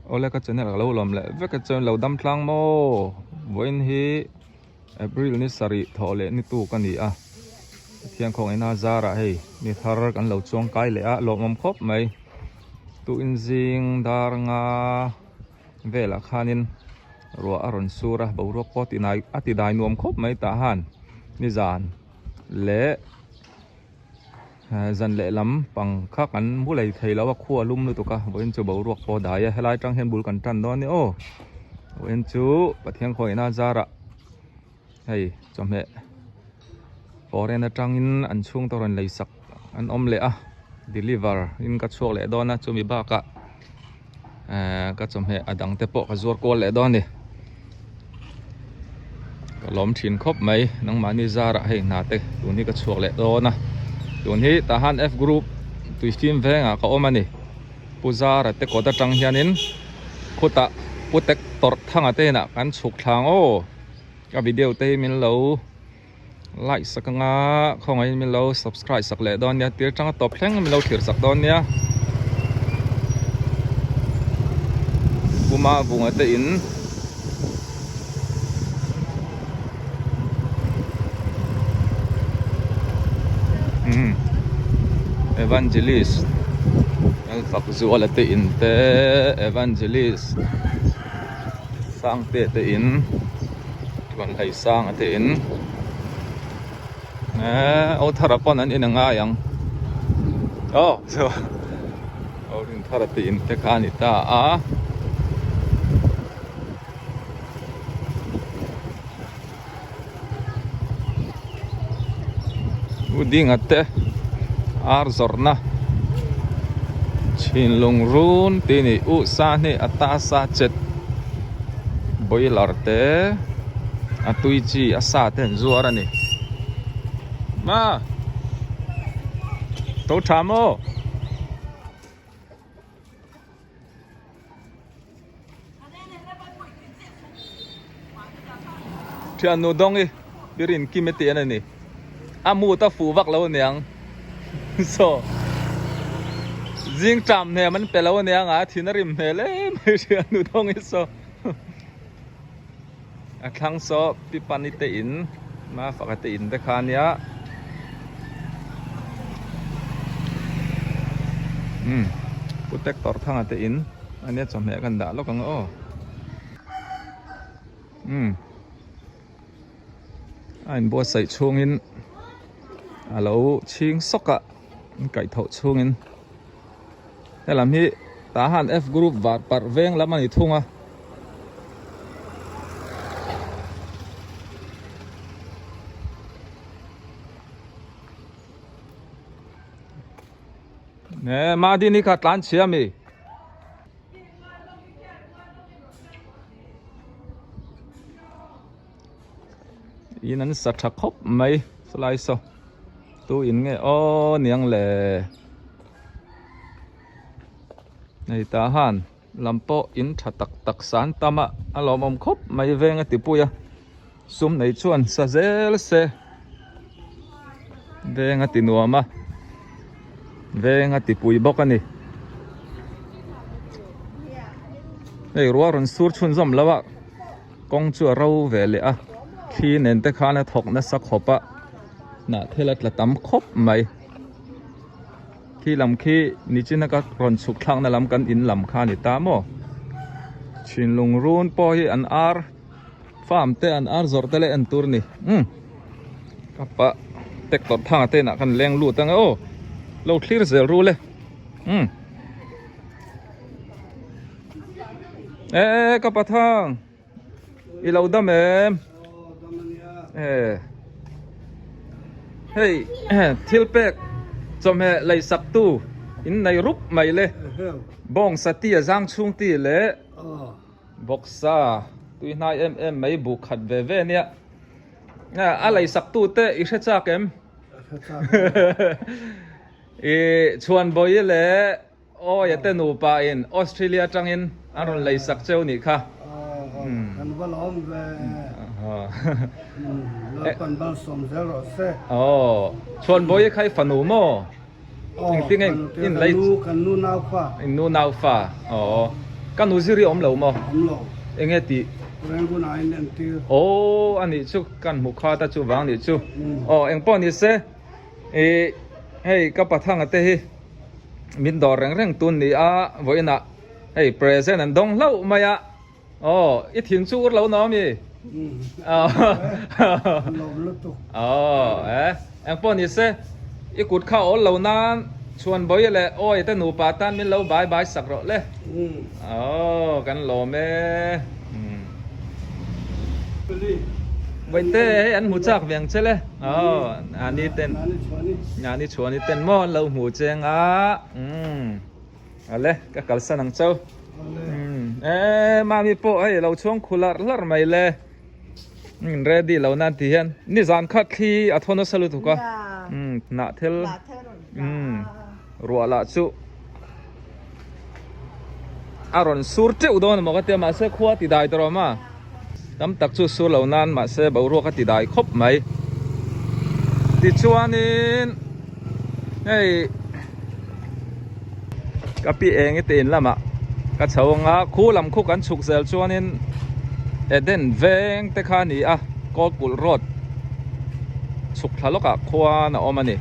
Awle ka channel ka lo lawm leh vek a chuan lo dam tlang maw vawiin hi April ni sarih thawh leh ni tuk a ni a Pathian khawngaihna zarah hei ni thar kan lo chuang kai leh a lawmawm khawp mai tuin zing dar nga velah khanin ruah a rawn sur a boruak pawh a ti nai a ti dai nuam khawp mai tah han nizan leh. Zan lehlam pang kha kan mu lei thei lo a, khua lum lutuk a, vawiin chu boruak pawh a dai a, helai atang hian bul kan tan dawn a ni aw, vawiin chu Pathian khawngaihna zarah hei chawhmeh foreign atangin an chhungte rawn lei sak an awm leh a, deliver in ka chhuak leh dawn a, chumi bakah ehh ka chawhmeh a dang te pawh ka zuar kual leh dawn a ni ka lawm thin khawp mai nangmahni zarah hei hna te tun hi ka chhuak leh dawn a tun hi tah han F group tui fim vengah ka awm a ni pu zara te kawt atang hianin khutah pu tek tawrh thanga te inah kan chhuk thlang aw ka video te hi min lo like sak anga khawngaihin min lo subscribe sak leh dawn nia tir tanga tawp thleng min lo thlir sak dawn nia puma vunga te in umm evangelist Lalfakzuala te in te evangelist Sangte te in chuan hlei sanga te in eee aw thara pawn an in a ngai ang aw chu aw rin thara te in te kha a ni ta a. U dinga te ar zawrhna chhinlung run tih a ni u sa hnih a ta sa chet boiler te a tui chi a sa te an zuar a ni ma tho tha maw. Thiannu dawng i birin kim e tih an ani a mut a fuh vak lo aniang so zing tram hnem an pe lo aniang a thin a rim hmel em mai thiannu dawng i so a thlang saw pi pani te in mafaka te in te kha ania umm pu tractor thanga te in ania chawhmeh kan dah lawk ang aw umm a inbuatsaih chhungin a lo chhing sawk a an kaihthawh chhungin helam hi tah han F group var parh veng lam a ni thung a. Nge Madini kha tlan chhia mi? In an sa tha khawp mai salai saw tu in nge aw niang le hei tah han lam pawh in tha tak tak san tam a a lawmawm khawp mai veng a ti pui a sum nei chuan sa zel se veng a ti nuam a veng a ti pui bawk a ni hei ruah rawn sur chhunzawm lo a. Kawng chu a ro ve leh a, thli nen te khan a thawk nasa khawp a, hnah thel a tla tam khawp mai. Khi lam khi nichina ka rawn chhuk thlakna lam kan in lam kha a ni ta maw? Thinlung run pawh hi an ar farm te an ar zawrh te leh en tur a ni. Umm ka pah tractor thanga te inah khan leng lut ang e aw, lo thlir zel ru le. Umm. E ka pathang i lo dam em e hei thil pek chawhmeh lei sak tu in nei rup mai le bawng sati a zang chhung ti leh bawksa tui hnai em em mai buk khat ve ve ania a lei sak tu te i hre chak em i chhuan bawi leh Awi a te nupa in Australia atangin an rawn lei sak cheu nih kha. Kan va lawm ve. Lalpan bal sawm zel rawh se. Aw Chhuanbawi kha i fanu maw? Engtin nge in lei Kan nu nau fa. In nu nau fa. Aw. Ka nu zir hi awm lo maw? Awm lo. Enge tih? Rangoon ah in entir. Aw a nih chu kan hmu khat a chuvang nih chu. Aw engpawh ni se ih hei ka pathanga te hi min dawr reng reng tun ni a vawiinah hei present an dawng hlauh mai a. Aw i thin chu ur lo na ami? Lawm lutuk. Aw e engpawh ni se i kut kha awl lo nan chhuan bawi leh awi te nupa tan min lo bai bai sak rawh le. Aw kan lawm e. Vaite hei an hmu chak ve ang che le. Aw ani ten ani chhuani ten maw an lo hmu cheng a. Ale ka kalsan ang chau. E mami pawh hei lo chhuang khu larh larh mai le. Ready lo nan ti hian nizan khat thli a thaw nasa lutuk a. Hnah thel ruah lah chu a rawn sur teuh dawn emaw ka tia mahse khua a ti dai tawh rawh a. Tam tak chu sur lo nan mahse boruak a ti dai khawp mai. Tichuanin hei ka pi eng i te in lamah ka chho anga khu lam khu kan chhuk zel chuanin Eden veng te kha a ni a Kawlkulh road chhuk thla lawkah khuan a awm a ni.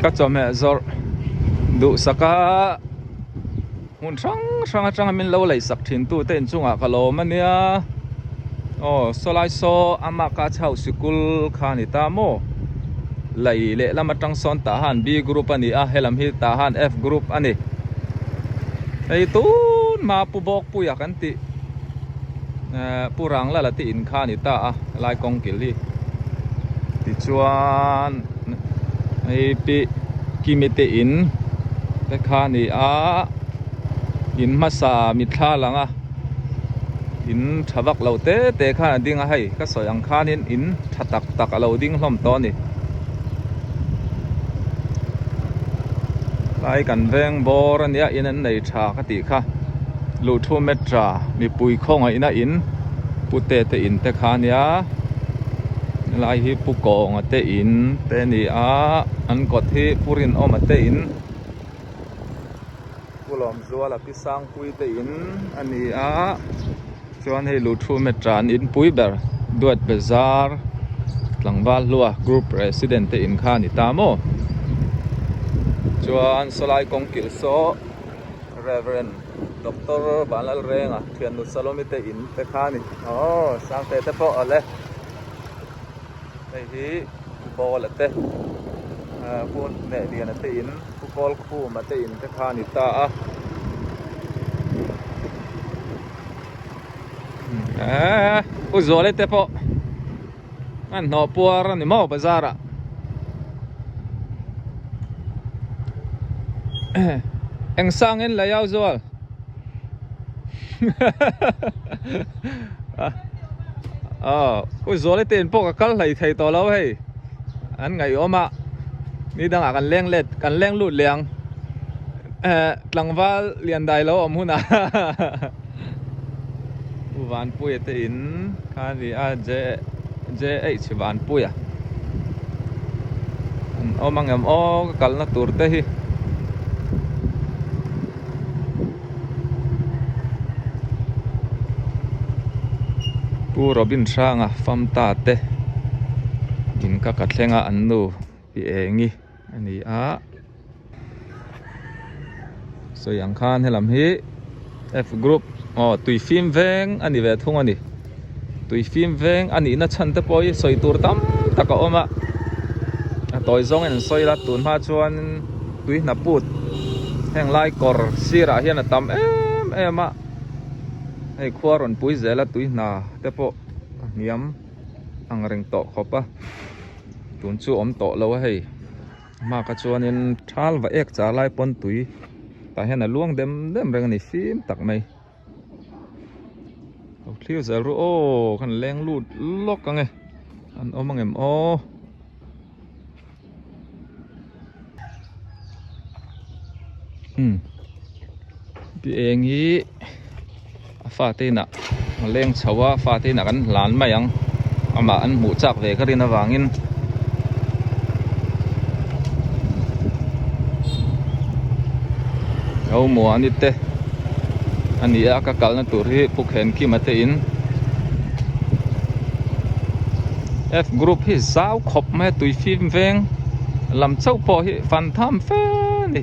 Ka chawhmeh zawrh duhsak a hmun hrang hrang atanga min lo lei sak thin tu te inchungah ka lawm a nia aw sawlai saw ama ka chho sikul kha a ni ta maw lei lehlam atang sawn tah han B group a ni a helam hi tah han F group a ni hei tun hma pu bawkpuia kan tih ehh pu Ranglala te in kha a ni ta a helai kawng kil hi tichuan hei pi Kimi te in te kha a ni a in hmasa mitthla lang a in tha vak lo te te khan a ding a hei ka sawi ang khanin in tha tak tak a lo ding hlawm tawh a ni tlai kan veng bawr a nia in an nei tha ka tih kha luhthu metra mipui khawngaihna in pute te in te kha a nia helai hi pu kawnga te in te a ni a an kawt hi pu rinawma te in. Pu Lawmzuala pi Sangpui te in a ni a chuan hei Luthu Metra an inpui ber Duat Bazar tlangval hlua group president te in kha a ni ta maw chuan sawlai kawng kilh saw Reverend Doctor Vanlalrenga thiannu Salomi te in te kha a ni aw Sangte te pawh awle. Hei hi ball te pu leh liana te in pu kawl khuma te in te kha a ni ta a eee pu zuala te pawh an hnawh puar a ni maw bazar ah eng sang in la yau zual Aw u zual te in pawh ka kal hlei thei tawh lo hei an ngaihawm a ni dangah kan leng let kan leng lut leh ang eh tlangval lian dai lo awm hunah u Vanpuia te in kha a ni a J J H Vanpuia an awm ang em aw ka kalna tur te hi. Pu Robin Hranga famta te in ka ka thleng a an nu pi Engi a ni a sawi ang khan helam hi F group aw tui fim veng a ni ve thung a ni tui fim veng a nihna chhan te pawh hi sawi tur tam tak a awm a a tawi zawngin an sawi la tun hma chuan tui hna put heng lai kawr sirah hian a tam em em a hei khua rawn pui zel a tui hna te pawh a hniam ang reng tawh khawp a tun chu awm tawh lo a hei hma kha chuanin thal va ek char lai pawn tui tah hian a luang dem dem reng a ni fim tak mai. Lo thlir zel ru aw kan leng lut lawk ang e an awm ang em aw. Umm pi eng hi a fate inah a leng chho a fate inah kan hlan mai ang amah an hmuh chak ve ka rin avangin. Lo muani te a ni a ka kalna tur hi Pu Khenkima te in F group hi zau khawp mai a tui fim veng lam chauh pawh hi fan tham fe a ni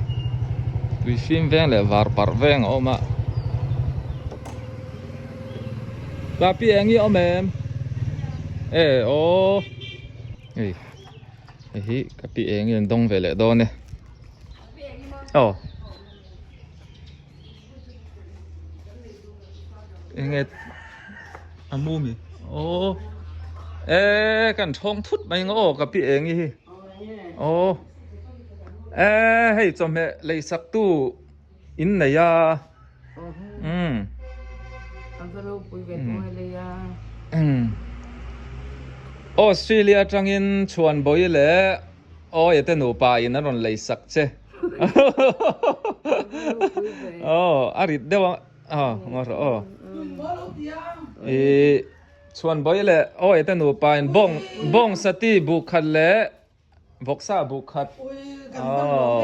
tui fim veng leh var parh veng a awm a Papi eng hi a awm em e aw hei hei hi ka pi eng hi an dawng ve leh dawn e aw enge a mu mi aw e kan thawng thut mai ang aw ka pi eng hi aw e hei chawhmeh lei sak tu in nei a umm Australia atangin chhuanbawi leh Awi ate nupa in an rawn lei sak che. Aw a rit deuh a aw ngaw rawh aw. I chhuanbawi leh awi ate nupa in bawng bawng sati buh khat leh vawksa buh khat. Aw.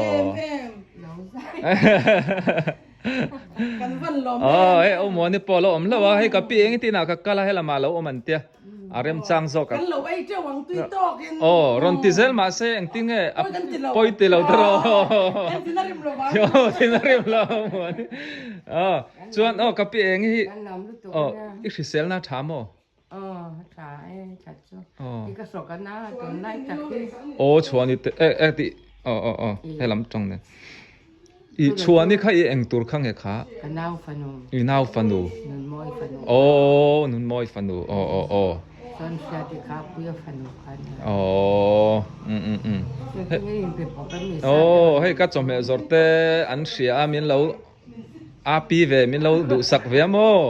Aw hei awmuani pawh a lo awm hlauh a hei ka pi eng tinah ka kal a helamah a lo awm an tia. A remchang zawk a. Kan lo ei teuh ang tui tawkin. Aw, rawn ti zel mah se engtin nge a Pawi kan ti lo. Pawi ti lo ta rawh. Kan tin a rim lo vang. Aw, tin a rim lo muan. Aw, chuan aw ka pi eng hi Kan lawm lutuk aw ania. I hriselna a tha maw? Aw, a tha e, that chu. Aw. I ka sawk a na tunlai tak hi. Aw, chhuani te e e tih aw aw aw helam tawng nen. I chhuani kha i eng tur kha nge kha? Ka nau fanu. I nau fanu. Nunmawi fanu. Aw, Nunmawi fanu. Aw, aw, aw. Chuan Hriati kha Puia fanu kha a nia. Aw, um, um, um. Engtin nge in be bawk a mi sa? Aw, hei ka chawhmeh zawrh te an hria a, min lo api ve, min lo duhsak ve a maw?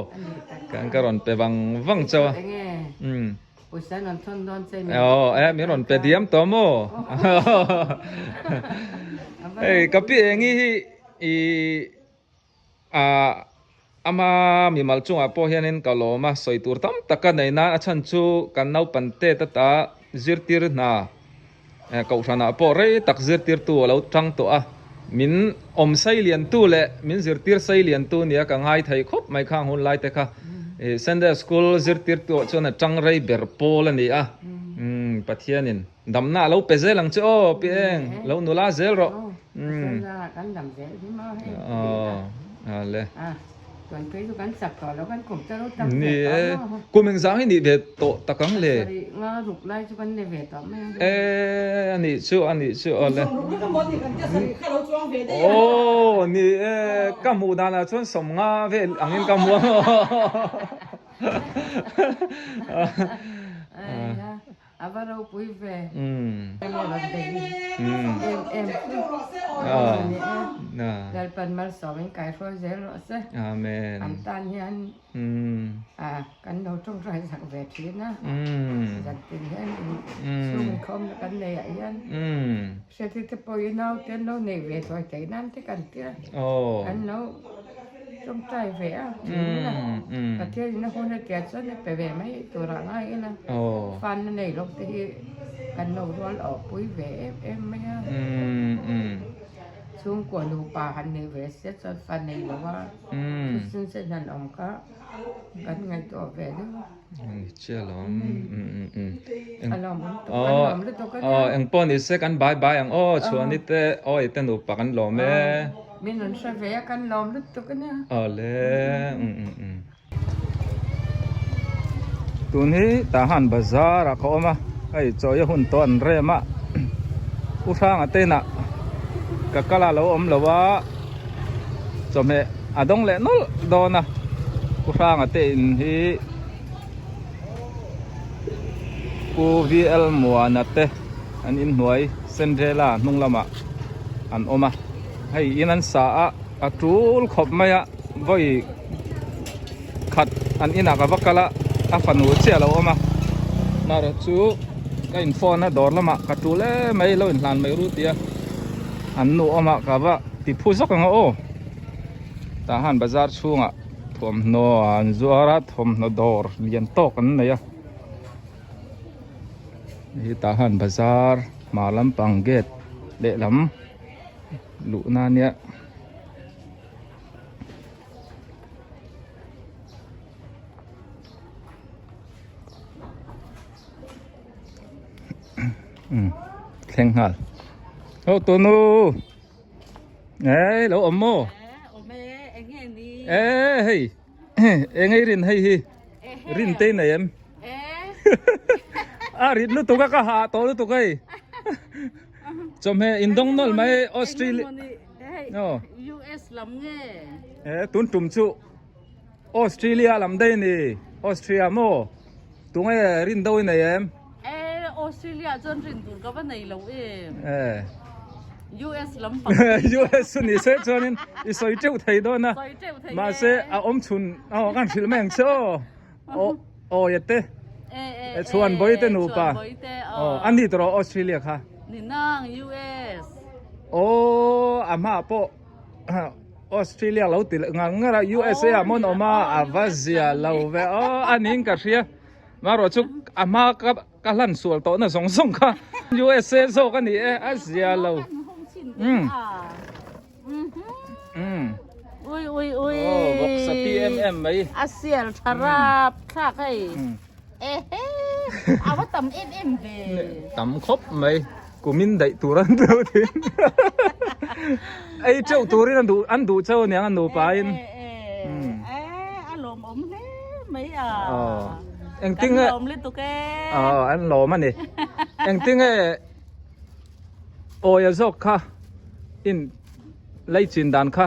Kan ka rawn pe vang vang chauh a. Enge? Um. Pawisa an rawn thawn dawn che min Aw, eh min rawn pe diam tawh maw? Hei ka pi engi hi i a ama mimal chungah pawh hianin ka lawm a, sawi tur tam tak ka nei nan a chhan chu kan naupang te ta zirtir hna Kohhranah pawh rei tak zirtirtu a lo tang tawh a, min awm sei liantu leh min zirtir sei liantu nia ka ngai thei khawp mai khang hun lai te kha. Sunday School zirtirtuah chuan a tang rei ber pawl a ni a, Pathianin damna a lo pe zel ang che aw Pi Eng, lo nula zel rawh. Aw le. Tuan phei chu kan chak tawh lo, kan kum te ro tam Ni ve tawh e, maw? kum engzang hi nih ve tawh tak ang le? Sarih nga ruk lai chu kan ni ve tawh mai ang. E, a nih chu, a nih chu awle. Sawm ruk lek a maw ni kan tia sarih kha lo chuang ve daih a. Aw, ni e, ka hmuh danah chuan 50 vel angin ka hmu ang. A va ropui ve. Em em chu. Lalpan malsawmin kaihruai zel rawh se. Amen. An tan hian kan lo tawngtai zak ve thin a. Zantin hian chhung inkhawm na kan nei ah hian hriattir te pawh i naute an lo nei ve tawih theih nan te kan tia. Kan lo Tawngtai ve a, thin a, Pathian in a hun a tia chuan a pe ve mai turah ngai ila, fan na nei lo te hi kan lo rual awh pui ve em em mai a, chhungkua nupa han nei ve se chuan fa nei lo a, thisen sen han awm kha kan ngaihtuah ve deuh a. A lawm lutuk, kan lawm lutuk a nia. Engpawh ni se kan bai bai ang aw, chhuani te awi te nupa kan lawm e. Min rawn hre ve a, kan lawm lutuk a nia. Awle. Tun hi tah han bazar ah ka awm a, hei chawi a hun tawh an rem a, U Hranga te inah ka kal a lo awm lo a, chawhmeh a dawng leh nawlh dawn a, U Hranga te in hi Pu VL Muana te an inhnuai Sendrela hnung lamah an awm a, hei in an sa a, a tul khawp mai a, vawi khat an inah ka va kal a, a fanu chiah a lo awm a, marawh chu ka in phone a dawr lamah ka tul em mai lo inhlan mai ru tia an nu awmah ka va. ti phu zawk ang a aw tah han bazar chhungah thuamhnaw an zuar a thawmhnaw dawr lian tawk an nei a hei tah han bazar hmar lampang gate lehlam luhna ania. Thleng nghal ho tunu ei lo awm maw e hei eng ei rin hei hi rin te nei em a rit lutuk a ka hah tawh lutuk hei chawhmeh in dawng nawlh mai Australia US lam nge e tun tum chu Australia lam daih a ni. Austria maw? Tunge rin do i nei em? E, Australia chuan rin tur ka va nei lo em. E. US lam pang. US chu ni se chuanin i sawi teuh thei dawn a. Sawi teuh thei e. Mahse a awm chhun aw kan hrilh mai ang che aw. Aw awi te. E e e. Chhuan bawi te nupa. Chhuan bawi te aw. Aw a ni tawh Australia kha. Ni nang US. Aw a hma pawh. Australia lo ti leh ngar ngar a USA ah mawn awm a a va zia lo ve aw a niin ka hria marawh chu a hma ka ka hlan sual tawh na zawng zawng kha USA zawk a ni e a zia lo um um ui ui ui aw bawksa pi em em mai a sial tha rap thlak hei ehe a va tam em em ve tam khawp mai. Kumin daih tur an duh thin. Ei teuh turin an duh an duh cheu aniang an nupain. E a lawmawm hle mai a. Aw. Engtinge Kan lawm lutuk e. Aw an lawm a ni. Engtinge awia zawk kha in lei chin dan kha.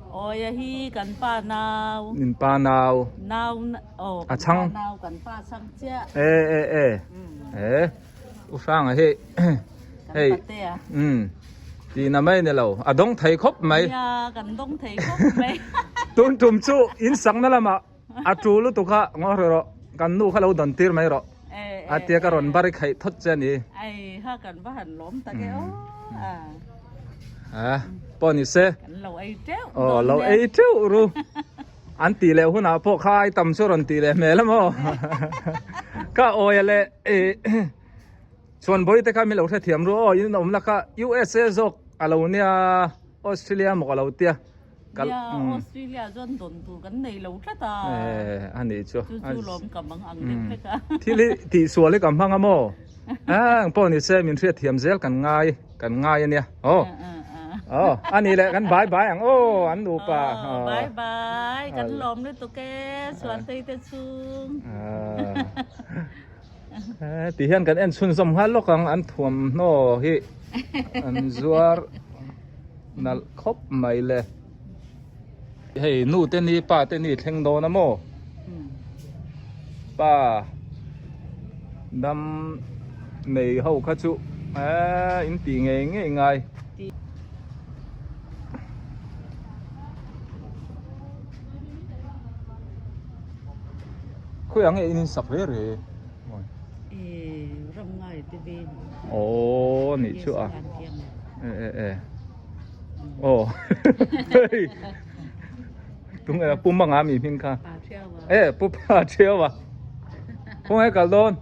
Awia hi kan pa nau. In pa nau. Nau aw A chhang. Nau kan pa chhang chiah. E e e. E. U Hranga hi hei umm tihna mai ni lo a dawng thei khawp mai. Nia kan dawng thei khawp mai. Tun tum chu in sakna lamah a tu lutuk a ngaw rawh rawh kan nu kha lo dawn tir mai rawh a tia ka rawn bari khaih thawt che a ni. Ei ha kan va han lawm tak e aw a. A pawh ni se. Kan lo ei teuh. Aw lo ei teuh ru. An tih leh hunah pawh kha ai tam chu rawn tih leh hmel a maw? Ka awi a le eh chuan bawi te kha min lo hrethiam ru aw in awmna kha USA zawk a lo nia Australia maw ka lo tia kal Nia Australia chuan dawn tur kan nei lo tlat a eh a nih chu chu chu lawm ka mang ang deuh vek a thil hi tihsual hi ka hmang a maw Ang pawh ni se min hriatthiam zel kan ngai kan ngai a nia aw aw a ni leh kan bye bye ang aw an nupa bye bye kan lawm lutuk e Suantei te chung ti hian kan en chhunzawm nghal lawk ang an thuamhnaw hi an zuar nalh khawp mai le hei nu te ni pa te ni thleng dawn a maw. Pa dam nei ho kha chu eee in tih ngei ngei ngai. Khawi ang nge in insak ve re? Eee ram ngai te ve. Aww nih chu a. E e e. Aw hei. Tunge pu manga mi hming kha. E pu pa thiau a. Khaw nge kal dawn?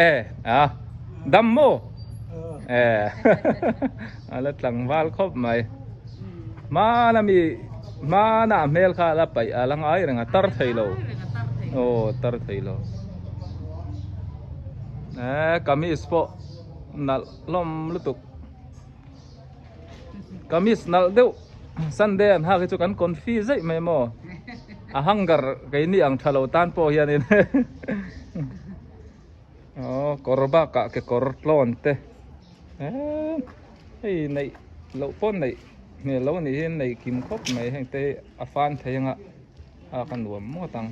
E a dam maw? E a la tlangval khawp mai. Hmana mi hmana a hmel kha a la paih a la ngai reng a tar thei lo. Aw tar thei lo. E kamis pawh nalh hlawm lutuk. Kamis nalh deuh Sunday an hak hi chu kan confi zeih mai maw a hanger keini ang tha lo tan pawh hianin aw kawr bakah kekawr tlawn te eee hei neih loh pawh neih hmel lo anih hi neih kim khawp mai heng te hi a fan thei anga a ka nuam ngawt ang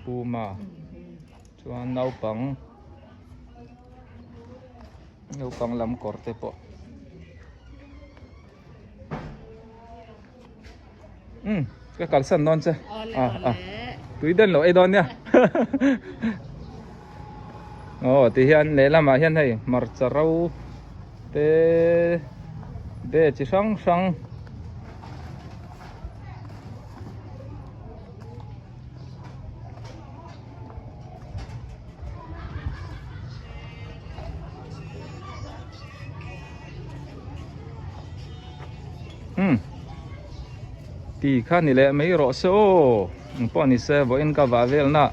puma chuan naupang. Naupang lam kawr te pawh umm ka kalsan dawn che ah ah tui den loh ei dawn nia aw ti hian lehlamah hian hei hmarcha ro. Te de chi hrang hrang. Umm ti kha ni leh mai rawh se aw eng pawh ni se vawiin ka vah vel na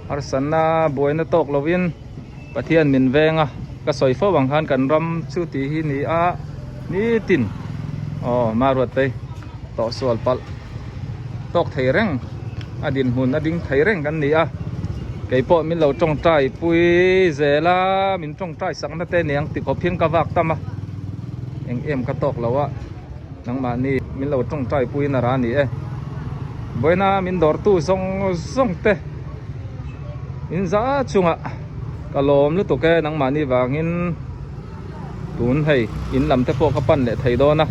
harsatna buaina tawk lovin Pathian min veng a ka sawi fo ang khan kan ram chu tih hi ni a nitin aw Maruatei tawh sual palh tawk thei reng a dinhmun a ding thei reng kan ni a keipawh min lo tawngtai pui zel a min tawngtai sakna te niang ti khawp hian ka vak tam a eng em ka tawk lo a nangmahni min lo tawngtai pui in a ra ni e vawiina min dawrtu zawng zawng te in za chungah ka lawm lutuk e nangmahni vangin. Tun hei in lam te pawh ka pan leh thei dawn a,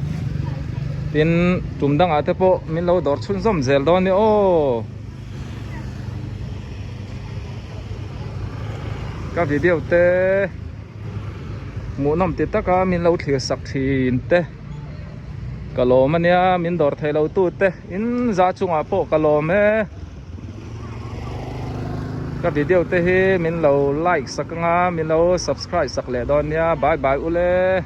tin tum dangah te pawh min lo dawr chhunzawm zel dawn nia aw. Ka video te hmuhnawm ti taka min lo thlir sak thin te ka lawm ania min dawr thei lo tu te in za chungah pawh ka lawm e. Ka video te hi min lo like sak anga min lo subscribe sak leh dawn nia bye bye ule.